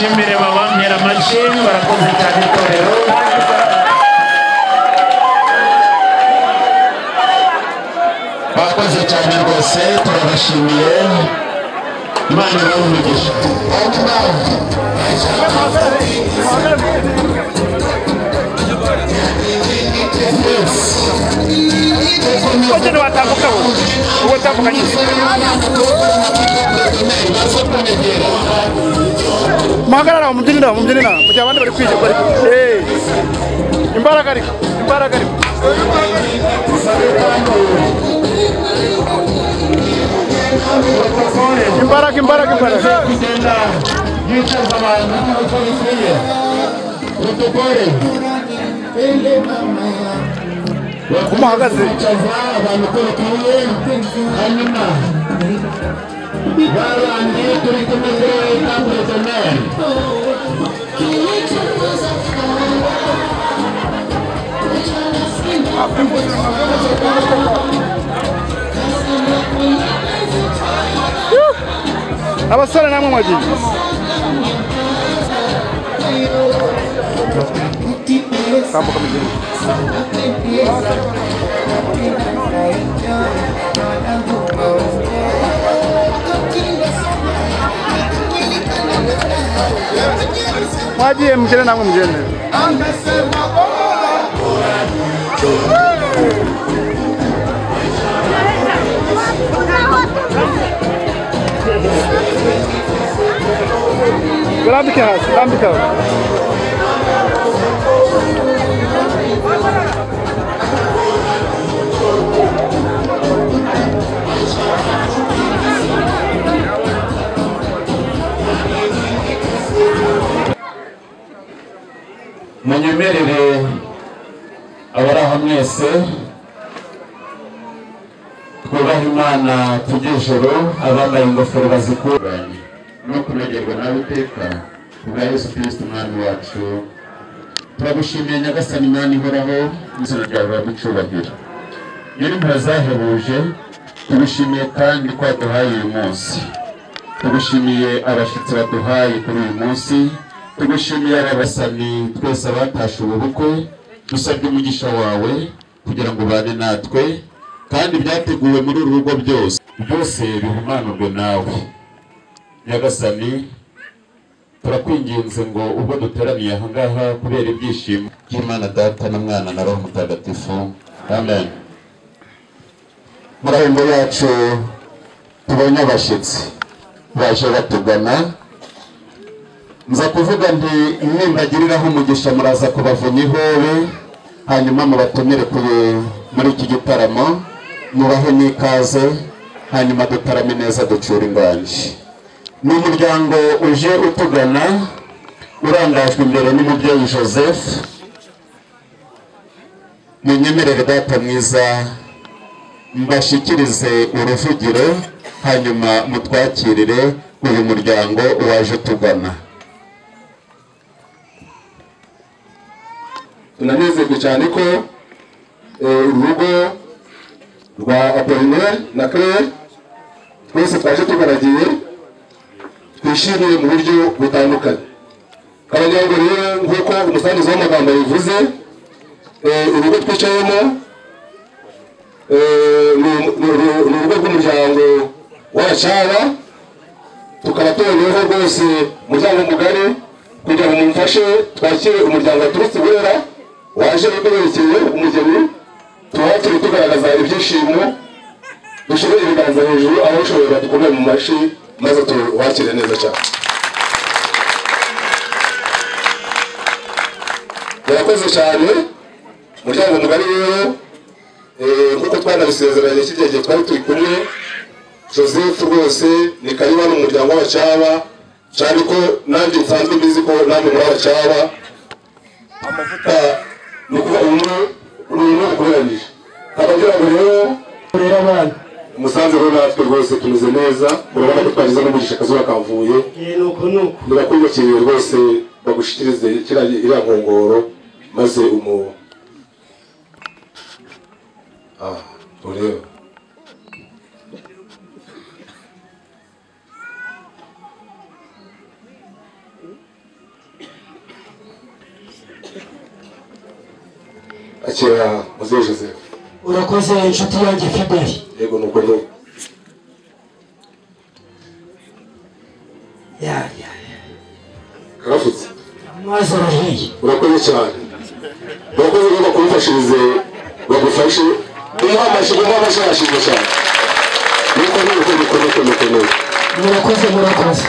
Tubashimire babampera amashyi, barakoze cyane itorero. Bakoze cyane rwose, turabashimiye. Imana ibahe umugisha. Ogene watambuka uwo utambuka nyine. Muhagarara umubyinira umubyinira mu gihe abandi bari kwiga bari imbaraga ariko imbaraga ariko. Imbaraga imbaraga imbaraga. Kugenda yicaza abantu uko bikwiye. Protokole. Umuhagaze. Yicaza abantu uko bikwiye. Hanyuma babandi turi kumwe kuri temple d'honneur. Abasore namwe mwagiye. Tambuka mugende. Mwagiye mugende namwe mugende. Rambike hasi, rambike hasi. Munyemerere abari aho mwese twubahe Imana tujye ijoro, abambaye ingofero bazikuranye no kunogerwa nawe iteka kubwa Yesu Kristo Umwami wacu. Turagushimiye Nyagasani Imana ihoraho, izina ryawe riragucyubahira. Nyir'impuhwe zahebuje, tugushimiye kandi ko waduhaye uyu munsi. Tugushimiye abashyitsi baduhaye kuri uyu munsi, tugushimiye abasani twese abatashe ubu bukwe. Dusabye umugisha wawe kugira ngo ubane natwe, kandi ibyateguwe muri uru rugo byose byose bihumanurwe nawe. Nyagasani, turakwinginze ngo ubwo duteraniye aha ngaha kubera ibyishimo by'Imana Data na Mwana na Roho Mutagatifu, amen. Muri ayo yacu tubonye abashyitsi baje batugana, nza kuvuga nti nimbagiriraho umugisha muraza kubavunya ihobe, hanyuma mubatumire muri iki gitaramo, mubahe n'ikaze, hanyuma dutarame neza ducura inganji. Ni umuryango uje utugana urangajwe imbere n'umubyeyi Joseph. Munyemerere data mwiza mbashyikirize uruvugiro, hanyuma mutwakirire uyu muryango waje utugana. Tunanezerwe cyane ko urugo rwa Apollinaire na Claire twese twaje tugaragiye, twishimiye mu buryo butandukanye. Abanyango rero nk'uko umusangiza w'amagambo yabivuze, urugo twicayemo ni urugo rw'umuryango w'Abacaba, tukaba tuboneyeho rwose umuryango mugari kugira ngo mumfashe twakire umuryango waturutse Burera waje uduherekeye umugeni, tuwakire tugaragaza ibyishimo, dushyire ibiganza hejuru, abashoboye badukomere mu mashyi maze tuwakire neza cyane. Murakoze cyane umuryango mugari rero, nk'uko twanabisezeranye kijya gihe twari turi kumwe, Joseph rwose ni karibu hano mu muryango w'Abacaba, cyane ko nanjye nsanzwe mbizi ko namwe muri Abacaba. Amavuta ni ukuba umwe ukurangije. Abagira ngo rero rero abana umusanzu rero natwe rwose tumeze neza, murabona ko twagize n'umugisha akazuba kavuye. Nibakwiyubakiriye rwose bagushikirize iriya nkongoro maze umu ureba. Akira muzehe Joseph. Urakoze inshuti yanjye Fidel. Yego nuko nuko. Ya ya. Karafutse. Amazi arahiye. Urakoze cyane. Urakoze ko bakumfashirize bagufashe. Umuha amashyi arashimwe cyane. Nuko nuko nuko nuko nuko nuko. Murakoze murakoze.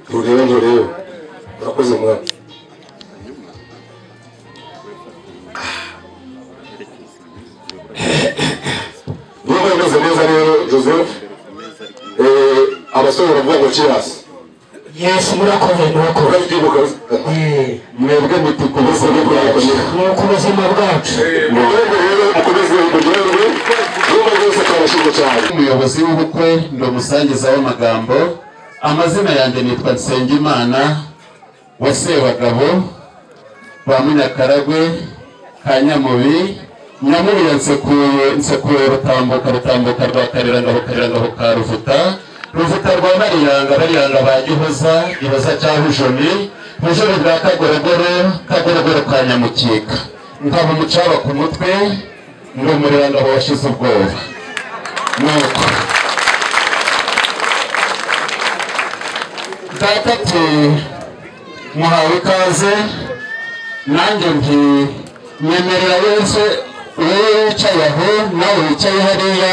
Nturebe nturebe. Urakoze mwana. Niba bimeze neza rero Joseph, abasore baravuga ngo cheers. Yes, murakoze murakoze. Urabyibuka mwebwe muti ku buzima bwacu. Ni ku buzima bwacu. Mwebwe rero mukomeze muryoherwe, niba rwose twabashimye cyane. Umuyobozi w'ubukwe ndi umusangiza w'amagambo. Amazina yanjye nitwa Nsengimana wa Sebagabo wa Munyakaragwe ka Nyamubi. Nyamubi ya Nsekuye Rutambuka, Rutambuka rwa Karirangabo, Karirangabo ka Ruvuta, Ruvuta rwa Bariyanga, Bariyanga ba Gihoza, Gihoza cya Hujoni, Hujoni bwa Kagorogoro, Kagorogoro ka Nyamukika. Nkaba umucaba ku mutwe, ndi umurirangabo washize ubwoba. Nuko data ati muhawe ikaze, nanjye nti nyemerera wese wowe wicaye aho nawe wicaye hariya,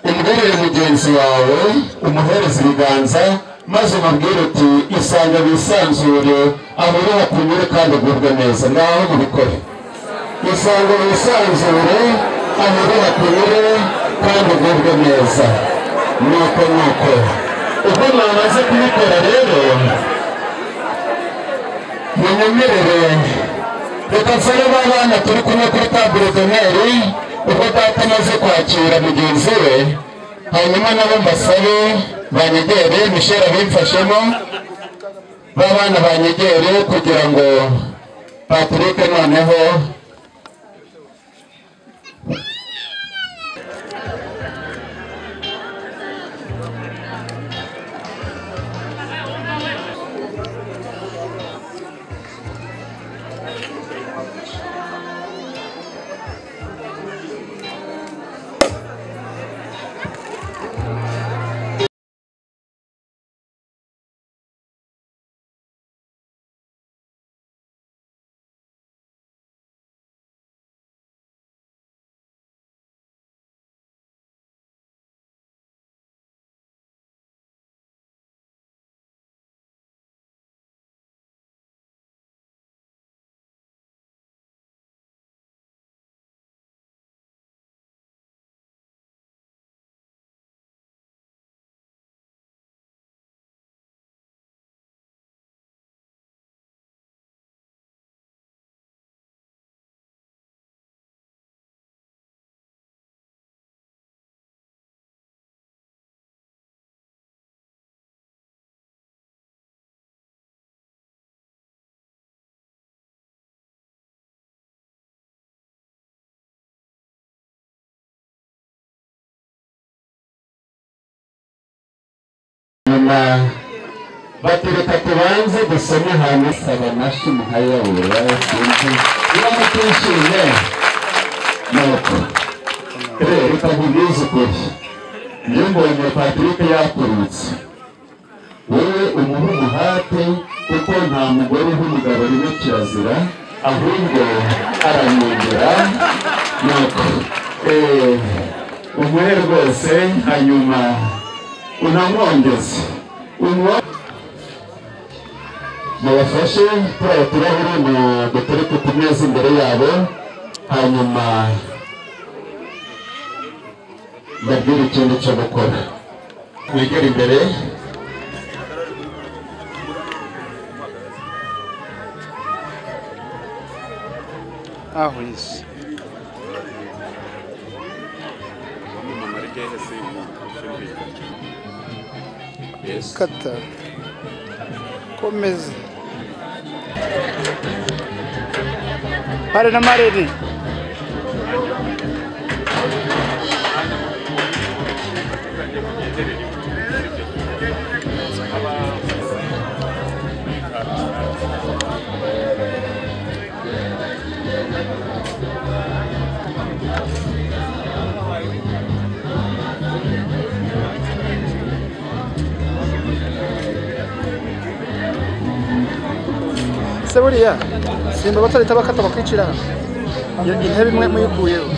umubwirire mugenzi wawe, umuhereze ibiganza, maze umubwire uti isanga wisanzure, aho uri hakunyure kandi ugubwe neza. Ngaho mubikore. Isanga wisanzure, aho uri hakunyure kandi ugubwe neza. Nuko nuko ubwo mwamaze kubikora rero, munyemerere reka nsabe b'abana turi kumwe kuri table d'honneur, ubwo data amaze kwakira mugenzi we, hanyuma nabo mbasabe banyegere, Michel abimfashemo, b'abana banyegere kugira ngo Patrick noneho nyuma batereka tubanze dusome ahantu saba amashyi muhayabura sinzi niba mutishimye. Nuko rero reka nkubwize ukuri, njye mbonye Patrick yakurutse, wowe umuhe umuhate, kuko nta mugore nk'umugabo rimwe kirazira, ahubwo aramwongera. Nuko umuhe rwose, hanyuma unamwongeze mubafashe turiya turahure mu dutereke ku meza imbere yabo, hanyuma mbabwire ikindi cyo gukora. Mwegere imbere. Aho isi kata komeza pare na mareri. Ese buriya simba batarita bakata bakwicira intebe imwe muyikuyeho.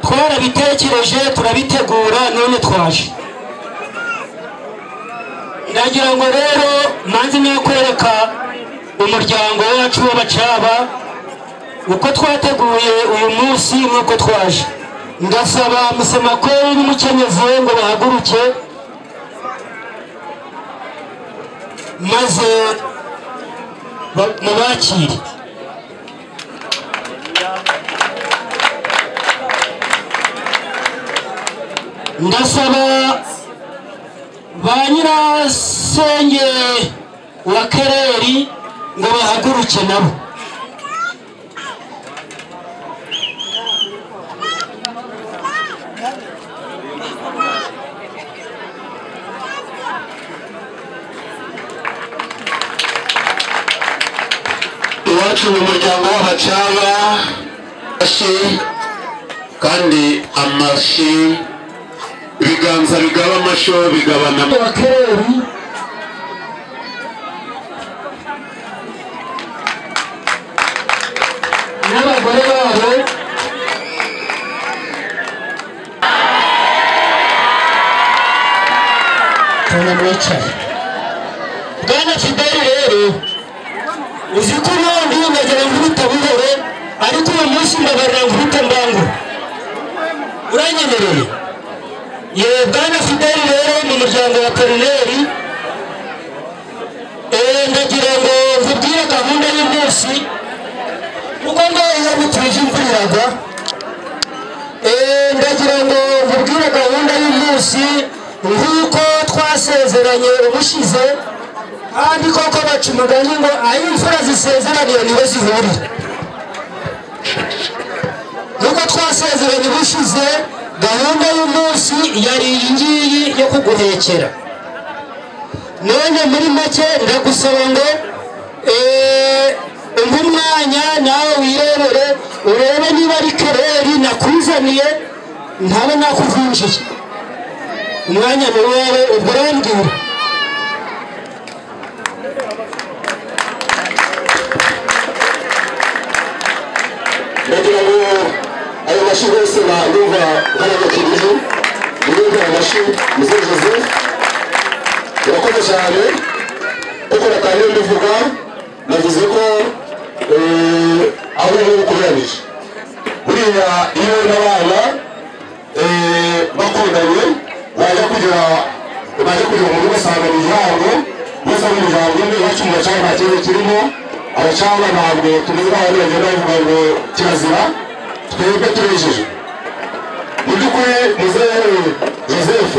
Twarabitekereje turabitegura none twaje. Ndagira ngo rero manzi nakwereka umuryango wacu w'abacaba uko twateguye uyu munsi nuko twaje. Ndasaba Musemakweli n'Umukenyezi ngo bahaguruke maze mubakire. Ndasaba ba nyirasenge wa Kereri ngo bahaguruke nabo. Iwacu mu muryango w'abacaba kandi amashi ibiganza bigaba amasho bigabana wa Kereri. N'abagore babo tunamwicaye. Bwana Fideli rero uzi ko ubundi ndagira nkubita buhoro ariko uyu munsi mbabarira nkubita mbangu, uranyemereye? Yewe Bwana Fideli rero mu muryango wa Perineri, ndagira ngo nkubwire gahunda y'umunsi kuko ngo iyo butuje imvura iragwa. Ndagira ngo nkubwire gahunda y'umunsi nk'uko twasezeranye ubushize, kandi koko baca umugani ngo aho imfura zisezeraniye niho zihurira. Nk'uko twasezeranye ubushize, gahunda y'umunsi yari iyi ngiyi yo kuguhekera. None muri make ndagusaba ngo umpe umwanya nawe wirebere urebe niba ari Kereri nakuzaniye ntabe nakuvunjiye. Umwanya ni uwawe, ubwo urambwira. Ndagira ngo ayo mashyi rwose ndumva nkarabakiriye, ndumva ayo mashyi Muzehe Joseph urakoze cyane kuko natangiye mbivuga, navuze ko aho uri bukuberanije. Buriya iyo n'abana bakundanye bajya kugera mu rugo usanga ni igihango, bose ari umuryango umwe. Iwacu mu bacaba nta kibazo kirimo, abacaba ntabwo tumeze nk'abantu bagenda bavuga ngo kirazira, twebwe turejeje. Mu by'ukuri Muzehe Joseph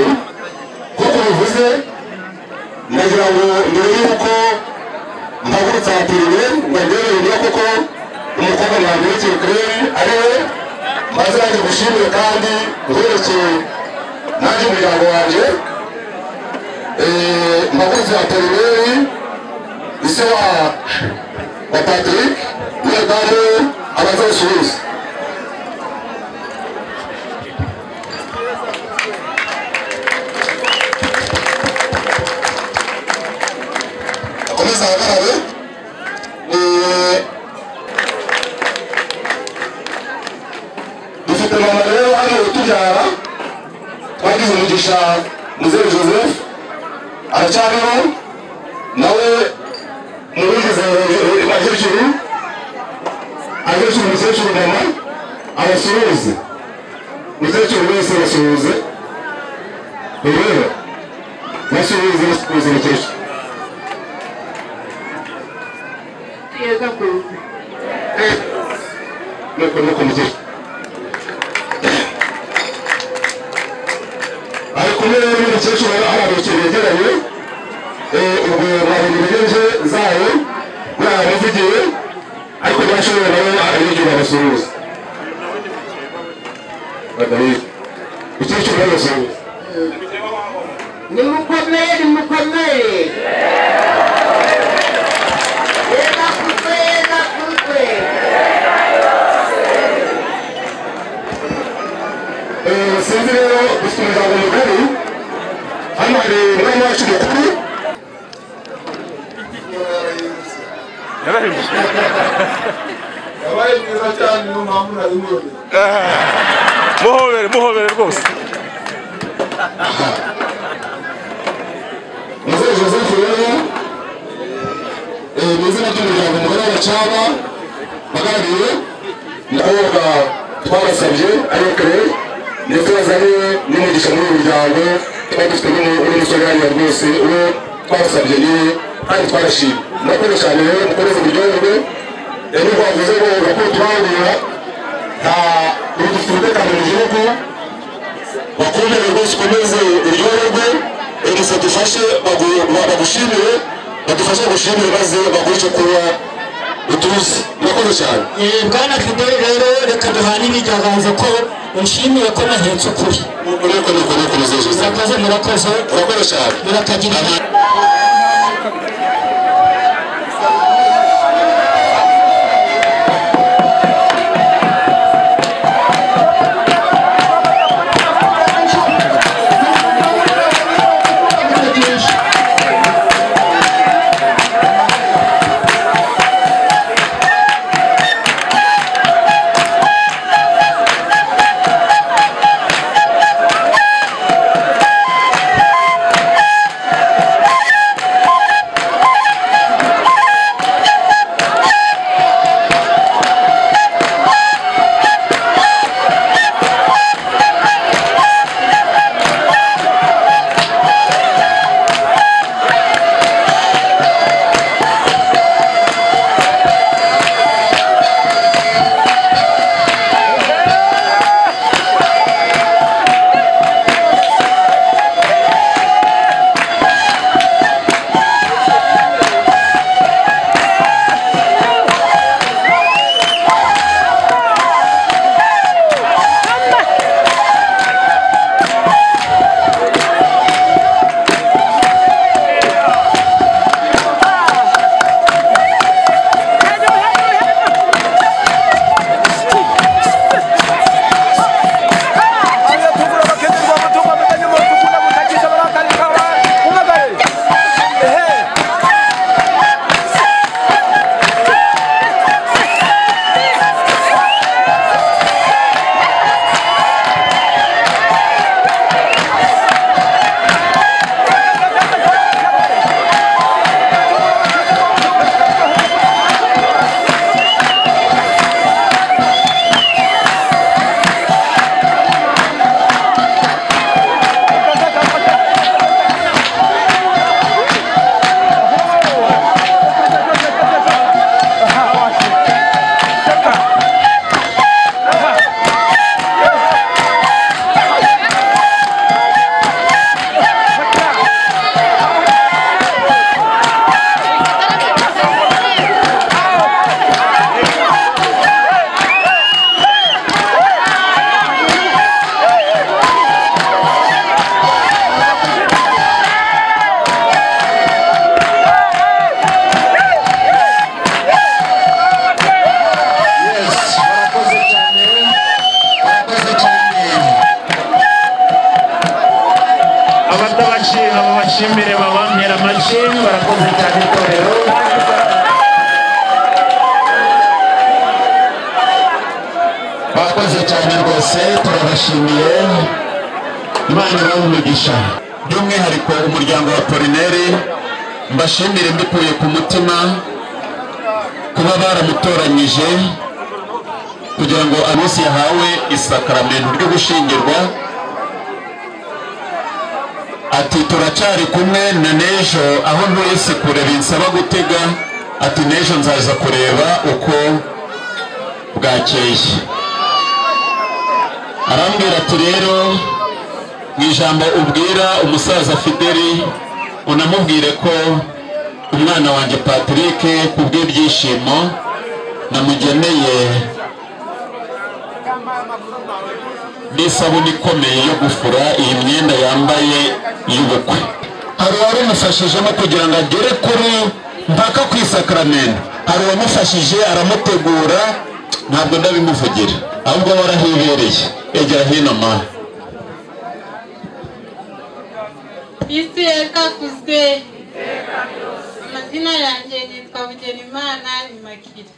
nk'uko bivuze, ndagira ngo mbere y'uko mpagurutsa Perineri ngo ndebe niba koko Umukobwa mwamwerekeye Claire ari we maze nanjye gushimire kandi nkwerekeye nanjye umuryango wanjye mpagurukiye Apolineri ise wa Patrick n'umudamu abanza gusuhuza. Akomeza ahagarare. Dufite mama rero hano utubyara twagize umugisha Muzehe Joseph aracyariho nawe mubigize agecuru agecuru mukecuru mama abasuhuze mukecuru wese basuhuze rero basuhuze basuhuze mukecuru nuko nuko mukecuru ari kumwe rero n'umukecuru hari abakiriya begeranye ubwo mwabonye imigenzo zayo mwabavugiye ariko ntashobora nawe arabigira abasuhuza mukecuru nawe abasuhuza. Nimukomere nimukomere yega kutwe yega kutwe. Sinzi rero dufite umuryango mugari hano hari umwanya wacu mukuru yabaye mwiza cyane niyo mpamvu nabibonye. Muhobere muhobere rwose. Muzehe Joseph rero mu izina ry'umuryango mugari w'Abacaba baganiriye umukobwa twabasabye ariwe Claire ndetse bazanye n'umugisha muri uyu muryango twari dufite n'umusore hariya rwose uwo twabasabye niwe kandi twarashimye. Murakoze cyane rero mukomeze muryoherwe nubwo bavuze ngo urakora turangura nta dufite umutekano mu gihugu bakumire rwose ukomeze uryoherwe gusa dufashe bagushimire badufashe gushimire maze baguhe icyo kunywa utuze. Murakoze cyane. Bwana Fidele rero reka duhane ibiganza ko unshimiye ko nahetse ukuri. Murakoze murakoze murakoze cyane murakagira. Reka mubashimire babampera amashyi, barakoze cyane itorero. Bakoze cyane rwose, turabashimiye. Imana ibahe umugisha. By'umwihariko umuryango wa Apollinaire mbashimire mbikuye ku mutima kuba baramutoranyije kugira ngo amunsi yahawe isakaramentu ryo gushyingirwa. Ati turacyari kumwe na n'ejo aho ntuye si kure binsaba gutega, ati n'ejo nzaza kureba uko bwakeye. Arambwira ati rero mu ijambo ubwira umusaza Fideli unamubwire ko umwana wanjye Patrick kubw'ibyishimo namugeneye n'isabune ikomeye yo gufura iyi myenda yambaye y'ubukwe. Hari uwabimufashijemo kugira ngo agere kuri mpaka ku isakaramentu, hari uwamufashije aramutegura, ntabwo ndabimuvugira ahubwo warahibereye. Egera hino ma. Isi yakakuzwe. Amazina yanjye nitwa Bugenimana Immaculee.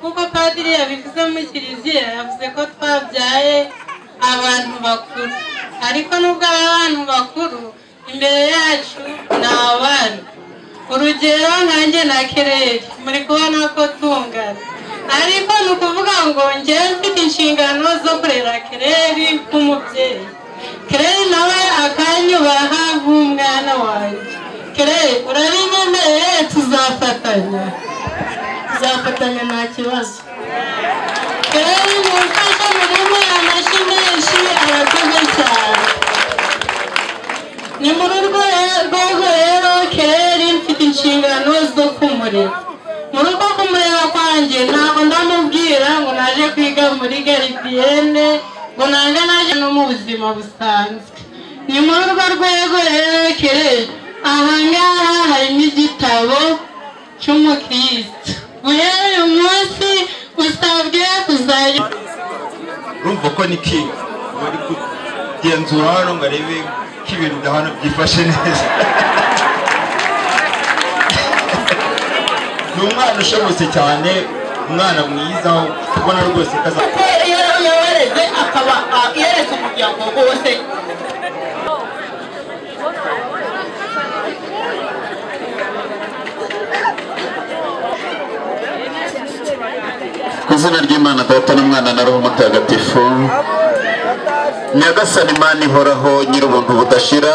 Kuko padiri yabivuze mu kiliziya, yavuze ko twabyaye abantu bakuru, ariko nubwo ari abantu bakuru imbere yacu ni abana. Urugero nkanjye na Kereri muri kubona ko tungana, ariko ni ukuvuga ngo njyewe mfite inshingano zo kurera Kereri nk'umubyeyi, Kereri nawe akanyubaha nk'umwana wanjye. Kereri urabinyemereye? Tuzafatanya, tuzafatanya nta kibazo. Kereri mumfashe murimo amashyi menshi, arakoze cyane. Ni muri urwo rwego rero Kereri mfite inshingano zo kumurera. Muri uko kumurera kwanjye ntabwo ndamubwira ngo naje kwiga muri garidiyene, ngo nanga naje no mu buzima busanzwe. Ni muri urwo rwego rero Kereri aha ngaha harimo igitabo cy'umukristo. Guhera uyu munsi usabwe kuzajya urumva ko ni king bari kugenzura hano ngo arebe ko ibintu bya hano byifashe neza. Ni umwana ushobotse cyane, umwana mwiza ubona rwose kaza iyo yabareze akaba yeretse umuryango wose. Ku izina ry'Imana Data n'Umwana na Roho Mutagatifu. Nyagasani Imana ihoraho nyir'ubuntu budashira,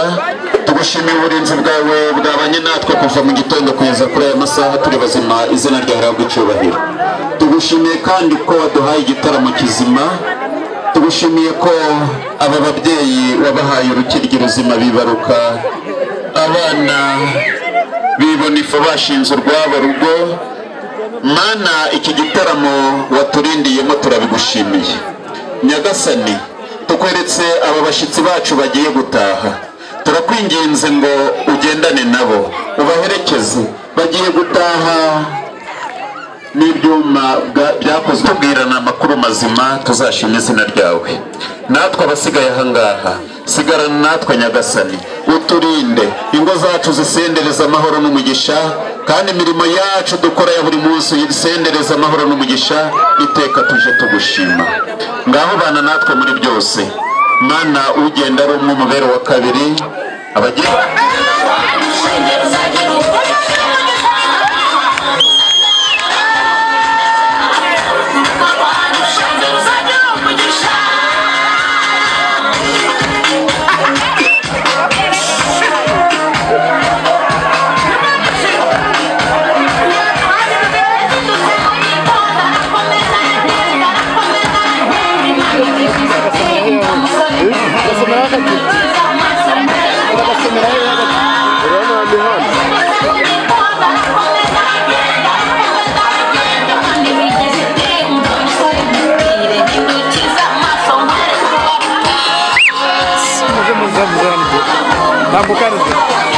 tugushimiye uburinzi bwawe bwabanye natwe kuva mu gitondo kugeza kuri aya masaha turi bazima, izina ryawe rihabwe icyubahiro. Tugushimiye kandi ko waduhaye igitaramo kizima, tugushimiye ko aba babyeyi wabahaye urukiryi ruzima bibaruka abana bibona ifu bashinze urwabo rugo. Mana iki gitaramo waturindiyemo turabigushimiye. Nyagasani tukweretse aba bashyitsi bacu bagiye gutaha, turakwinginze ngo ugendane nabo ubaherekeze, bagiye gutaha n'ibyuma byakozwe. Tubwirana amakuru mazima tuzashima izina ryawe. Natwe abasigaye aha ngaha sigarana natwe Nyagasani, uturinde ingo zacu zisendereza amahoro n'umugisha, kandi imirimo yacu dukora ya buri munsi uyisendereza amahoro n'umugisha, iteka tuje tugushima. Ngaho bana natwe muri byose. Mana ugenda ari umwe umubere wa kabiri abagiye Tambucano.